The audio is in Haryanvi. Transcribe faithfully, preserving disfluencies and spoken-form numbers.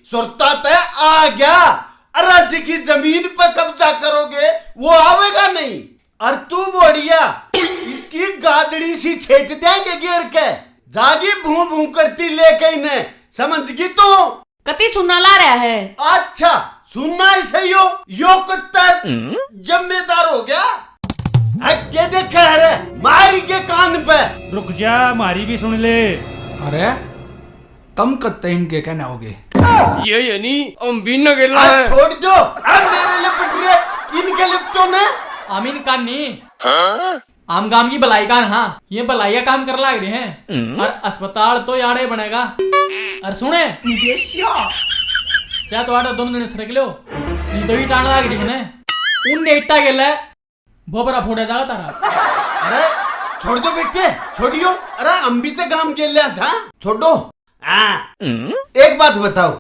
सुरता तै आ गया। अरे जिकी जमीन पे कब्जा करोगे, वो आवेगा नहीं। और तू बोड़िया, इसकी गादड़ी सी छेद देंगे गिर के। जागी भूं भूं करती लेके इन्हें, समझ गई तू? कति सुनना ला रहा है? अच्छा, सुनना ही सही हो, यो कुत्ता जिम्मेदार हो गया। अगे देखे है रे, मारी के कान पे। रुक जा, मारी भी सुन ले। अरे, तम कत्ते इनके कहने होगे? ये, ये नहीं, हम भी न गेला आ, है। छोड़ दो, अब मेरे लिपट रहे, इनके लिपटो ने। हम इनका नहीं। हाँ? आम गाम की भलाई का, हाँ, ये भलाई का काम कर लाग रहे हैं। हम्म। और अस्पताल तो याड़े बनेगा। और सुने, चाहे तो आटा दोनों दिन सरक लो, नहीं तो ही टाण लाग रही है ना। उन नेटा गेले बोबरा फोड़ा जागा तारा। अरे छोड़ दो बेटे, छोड़ियो। अरे हम भी तो काम के लिया सा, छोड़ो। हाँ, एक बात बताओ,